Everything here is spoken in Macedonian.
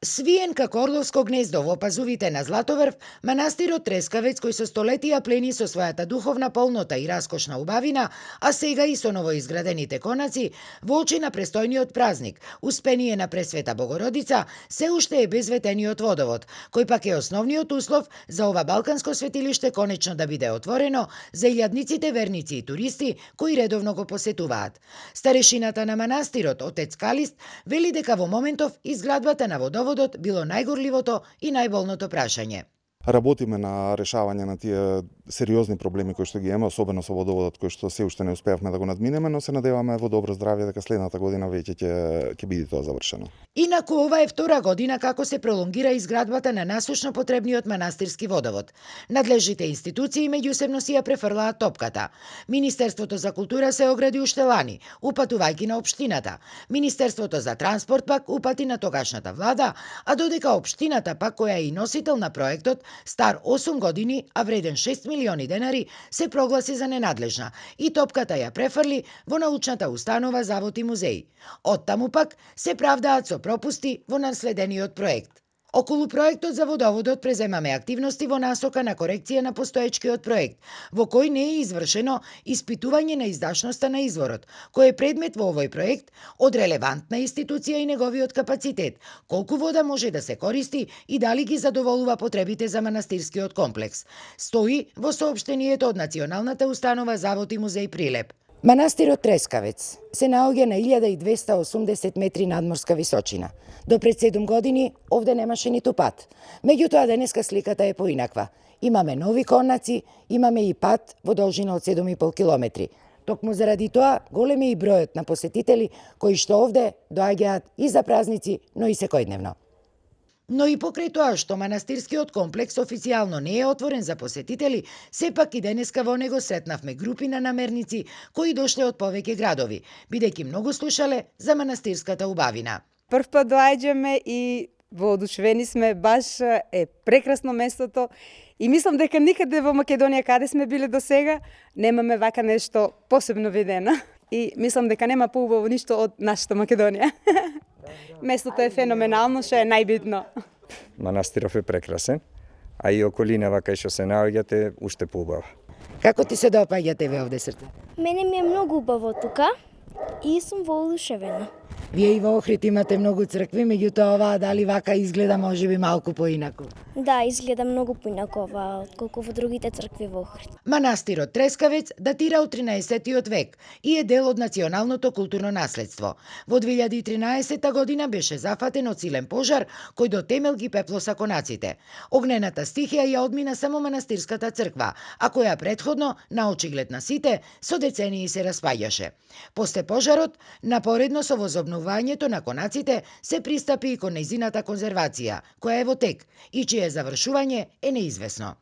Свиен како орловско гнездо во пазувите на Златоврв, манастирот Трескавец, кој со столетија плени со својата духовна полнота и раскошна убавина, а сега и со новоизградените конаци, во очи на престојниот празник, Успение на Пресвета Богородица, се уште е без ветениот водовод, кој пак е основниот услов за ова балканско светилиште конечно да биде отворено за илјадниците верници и туристи кои редовно го посетуваат. Старешината на манастирот, отец Калист, вели дека во моментов изградбата на водоводот било најгорливото и најболното прашање. Работиме на решавање на тие сериозни проблеми кои што ги имаме, особено со водоводот кој што се уште не успеавме да го надминеме, но се надеваме во добро здравје дека следната година веќе ќе биде тоа завршено. Инаку ова е втора година како се пролонгира изградбата на насушно потребниот манастирски водовод. Надлежните институции меѓусебно си ја префрлаат топката. Министерството за култура се огради уште лани, упатувајќи на општината. Министерството за транспорт пак упати на тогашната влада, а додека општината пак која е и носител на проектот, стар 8 години, а вреден 6 милиони денари, се прогласи за ненадлежна и топката ја префрли во научната установа Завод и музеј. Оттаму пак се правдаат со пропусти во наследениот проект. Околу проектот за водоводот преземаме активности во насока на корекција на постоечкиот проект, во кој не е извршено испитување на издашноста на изворот, кој е предмет во овој проект од релевантна институција и неговиот капацитет, колку вода може да се користи и дали ги задоволува потребите за манастирскиот комплекс. Стои во соопштението од Националната установа Завод и музеј Прилеп. Манастирот Трескавец се наоѓа на 1280 метри надморска височина. До пред 7 години овде немаше ниту пат. Меѓутоа денеска сликата е поинаква. Имаме нови конаци, имаме и пат во должина од 7,5 километри. Токму заради тоа голем е и бројот на посетители кои што овде доаѓаат и за празници, но и секојдневно. Но и покрај тоа што манастирскиот комплекс официјално не е отворен за посетители, сепак и денеска во него сретнавме групи на намерници кои дошле од повеќе градови, бидејќи многу слушале за манастирската убавина. Прв пат доаѓаме и воодушевени сме, баш е прекрасно местото и мислам дека никаде во Македонија каде сме биле до сега немаме вака нешто посебно видено. И мислам дека нема поубаво ништо од нашата Македонија. Местото е феноменално, што е најбитно. Манастиров е прекрасен, а и околинава кај што се наоѓате уште поубава. Како ти се допаѓате ве овде, Срце? Мене ми е многу убаво тука и сум воодушевена. Вие и во Охрид имате многу цркви, меѓутоа оваа дали вака изгледа можеби малку поинаку? Да, изгледа многу поинаку ова отколку во другите цркви во Охрид. Манастирот Трескавец датира од 13 век и е дел од националното културно наследство. Во 2013 година беше зафатен од силен пожар кој до темел ги пеплоса конаците. Огнената стихија ја одмина само манастирската црква, а која претходно, на очиглед на сите, со децении се распаѓаше. После пожарот, напоредно со возобновувањето на конаците, се пристапи и кон нејзината конзервација, која е во тек и чие завршување е неизвестно.